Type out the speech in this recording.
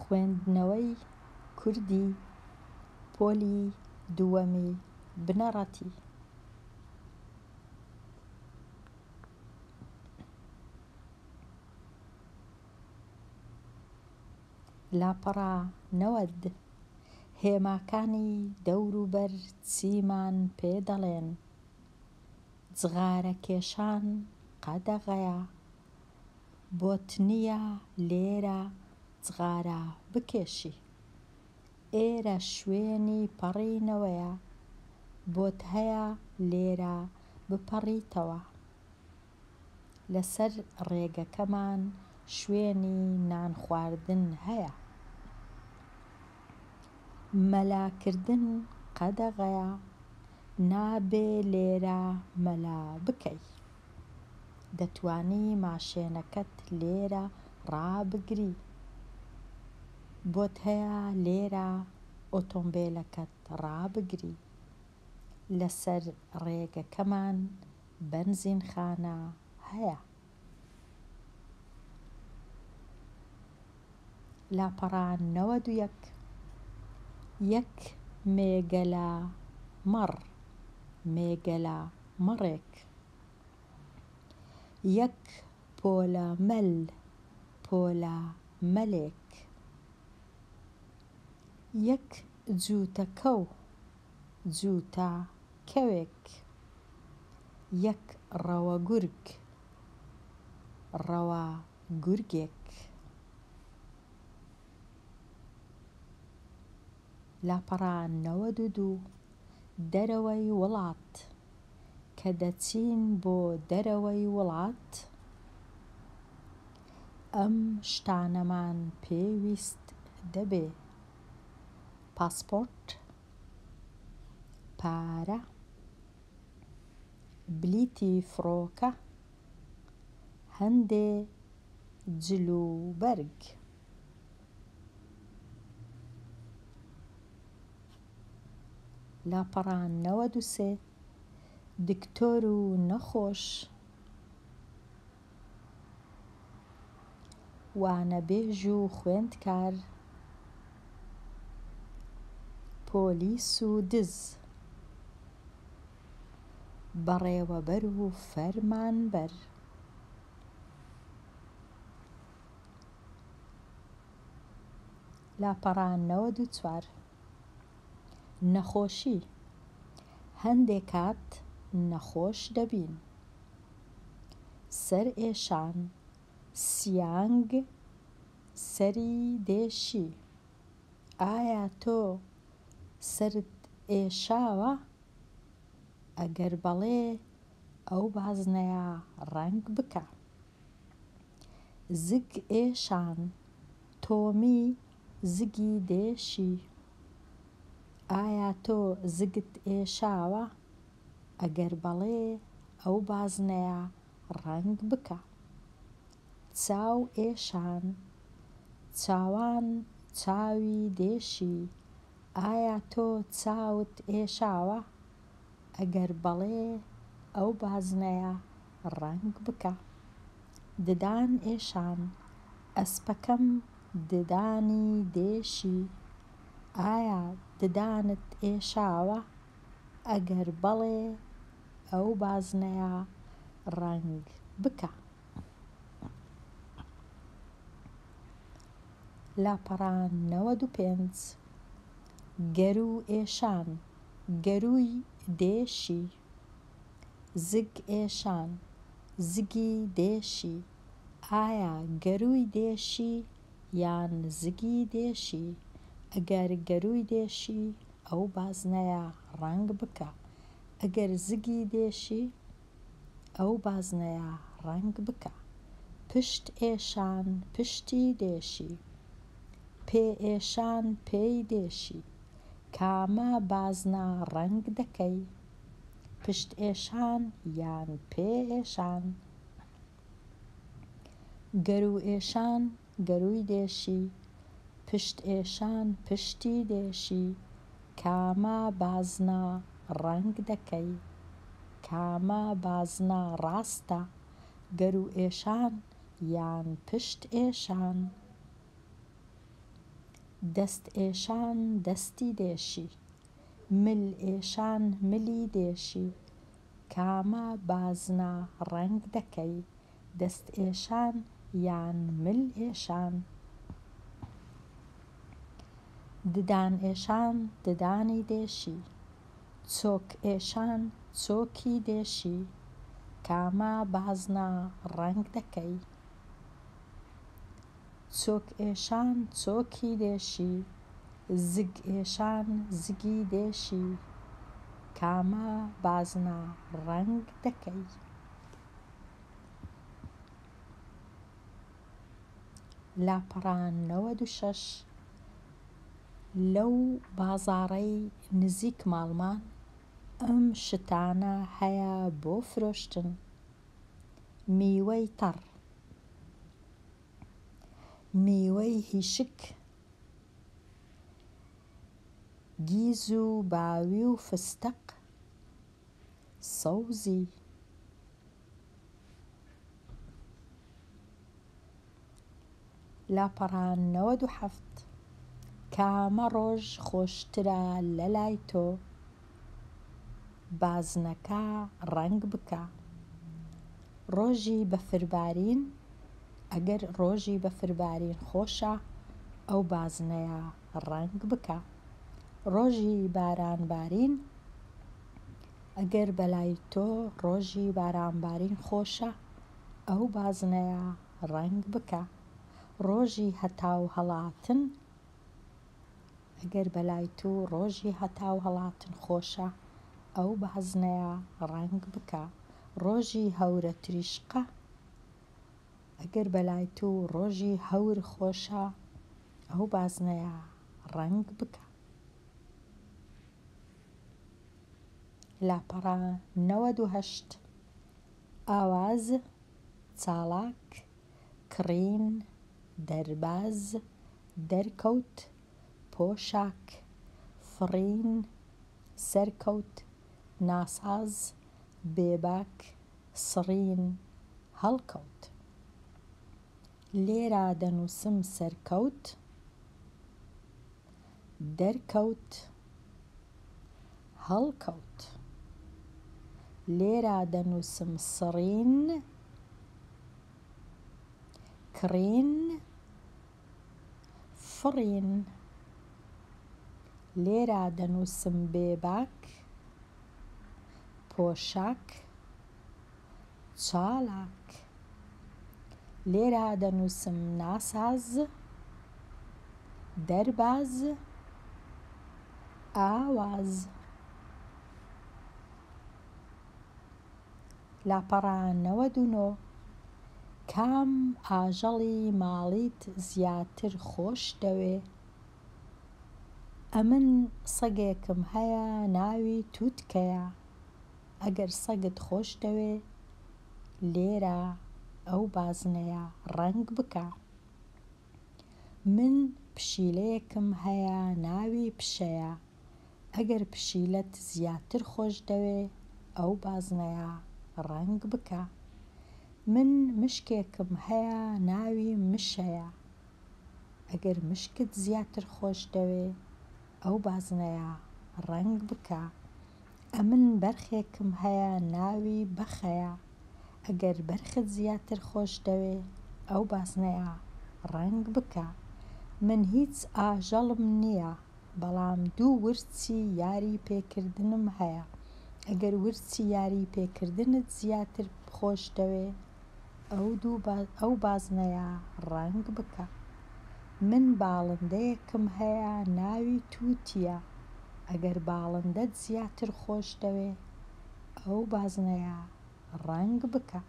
خوێندنەوەی کوردی پۆلی دووەمی بنەڕەتی. لاپەڕە 90. هێماکانی دەوروبەر چیمان پێ دەڵێن؟ جغارەکێشان قەدەغەیە. بۆت نییە لێرە جغارە بکێشی. ئێرە شوێنی پەڕینەوەیە. بۆت هەیە لێرە بپەڕیتەوە. لەسەر ڕێگەکەمان شوێنی نانخواردن هەیە. مەلاکردن قەدەغەیە. نابێ لێرە مەلا بکەی. دەتوانی ماشێنەکەت لێرە ڕابگری. بۆت هەیە لێرە ئۆتۆمبێلەکەت ڕابگری. لەسەر ڕێگەکەمان بەنزینخانە هەیە. لاپەڕە 91. یەک مێگەلە مەڕ، مێگەلە مەڕێک. یەک پۆلە مەل، پۆلە مەلێک. یەک جووتە کەو، جووتە کەوێک. یەک ڕەوە گورگ، ڕەوە گورگێک. لاپەڕە 92. دەرەوەی وڵات. کە دەچین بۆ دەرەوەی وڵات، ئەم شتانەمان پێویست دەبێ، پاسپۆرت، پارە، بلیتی فڕۆکە، هەندێ جل و بەرگ. لاپەڕە 93. دکتۆر و نەخۆش، وانەبێژ و خوێندکار، پۆلیس و دز، بەڕێوەبەر و فەرمانبەر. لاپەڕە 94. نەخۆشی، هەندێ کات نەخۆش دەبین. سەرئێشان، سیانگ سەری دێشی. ئایا تۆ سەرت ئێشاوە؟ ئەگەر بەڵێ ئەو بازنەیە ڕەنگ بکە. زگ ئێشان، تۆمی زگی دێشی. ئایا تۆ زگت ئێشاوە؟ ئەگەر بەڵێ ئەو بازنەیە ڕەنگ بکە. چاو ئێشان، چاوان چاوی دێشی. ئایا تۆ چاوت ئێشاوە؟ ئەگەر بەڵێ ئەو بازنەیە ڕەنگ بکە. ددان ئێشان، ئەسپەکەم ددانی دێشی. ئایا ددانت ئێشاوە؟ ئەگەر بەڵێ ئەو بازنەیە ڕەنگ بکە. لاپەڕە 95. گەروو ئێشان، گەرووی دێشی. زگ ئێشان، زگی دێشی. ئایا گەرووی دێشی یان زگی دێشی؟ ئەگەر گەرووی دێشی ئەو بازنەیە ڕەنگ بکە. ئەگەر زگی دێشی ئەو بازنەیە ڕەنگ بکە. پشت ئێشان پشتی دێشی. پێ ئێشان پێی دێشی. کامە بازنە ڕەنگ دەکەی؟ پشت ئێشان یان پێ ئێشان؟ گەروو ئێشان گەرووی دێشی، پشت ئێشان پشتی دێشی، کامە بازنە ڕەنگ دەکەی؟ کامە بازنە ڕاستە؟ گەروو ئێشان یان پشت ئێشان؟ دەست ئێشان دەستی دێشی. مل ئێشان ملی دێشی. کامە بازنە ڕەنگ دەکەی؟ دەست ئێشان یان مل ئێشان؟ ددان ئێشان ددانی دێشی. چۆک ئێشان چۆکی دێشی. کامە بازنە ڕەنگ دەکەی؟ چۆک ئێشان چۆکی دێشی. زگ ئێشان زگی دێشی. کامە بازنە ڕەنگ دەکەی؟ لاپەڕە 96 لەو بازاڕەی نزیک ماڵمان ئەم شتانە هەیە بۆ فرۆشتن، میوەی تەڕ، میوەی هیشک، گیز و باوی و فستق، سەوزی. لاپەڕە 97 کامە ڕۆژ خۆشترە لەلای تۆ؟ بازنەکە ڕەنگ بکە. ڕۆژی بەفربارین ئەگەر ڕۆژی بەفربارین خۆشە ئەو بازنەیە ڕەنگ بکە. ڕۆژی بارانبارین ئەگەر بەلای تۆ ڕۆژی بارانبارین خۆشە ئەو بازنەیە ڕەنگ بکە. ڕۆژی هەتاو هەڵاتن ئەگەر بەلای تو ڕۆژی هەتاو هەڵاتن خۆشە ئەو بازنەیە ڕەنگ بکە. ڕۆژی هەورە تریشقە ئەگەر بەلای تو ڕۆژی هەور خۆشە ئەو بازنەیە ڕەنگ بکە. لاپەڕە 98 ئاواز، چالاک، کڕین، دەرباز، دەرکەوت، پۆشاک، فڕین، سەرکەوت، ناساز، بێباک، سڕین، هەڵکەوت. لێرە دەنووسم سەرکەوت، دەرکەوت، هەڵکەوت. لێرە دەنووسم سڕین، کڕین، فڕین. لێرە دەنووسم بێباک، پۆشاک، چالاک. لێرە دەنووسم ناساز، دەرباز، ئاواز. لاپەڕە 99 کام ئاژەڵی ماڵیت زیاتر خۆش دەوێ؟ ئەمن سەگێکم هەیە ناوی تووتکەیە. ئەگەر سەگت خۆش دەوێ لێرە ئەو بازنەیە ڕەنگ بکە. من پشیلەیەکم هەیە ناوی پشەیە. ئەگەر پشیلەت زیاتر خۆش دەوێ ئەو بازنەیە ڕەنگ بکە. من مشکێکم هەیە ناوی مشەیە. ئەگەر مشکت زیاتر خۆش دەوێ ئەو بازنەیە ڕەنگ بکە. ئەمن بەرخێکم هەیە ناوی بەخەیە. ئەگەر بەرخت زیاتر خۆش دەوێ ئەو بازنەیە ڕەنگ بکە. من هیچ ئاژەڵم نییە بەڵام دوو ورچی یاری پێکردنم هەیە. ئەگەر ورچی یاری پێکردنت زیاتر خۆش دەوێ ئەو دوو ئەو بازنەیە ڕەنگ بکە. من باڵندەیەکم هەیە ناوی تووتییە. ئەگەر باڵندەت زیاتر خۆش دەوێ ئەو بازنەیە ڕەنگ بکە.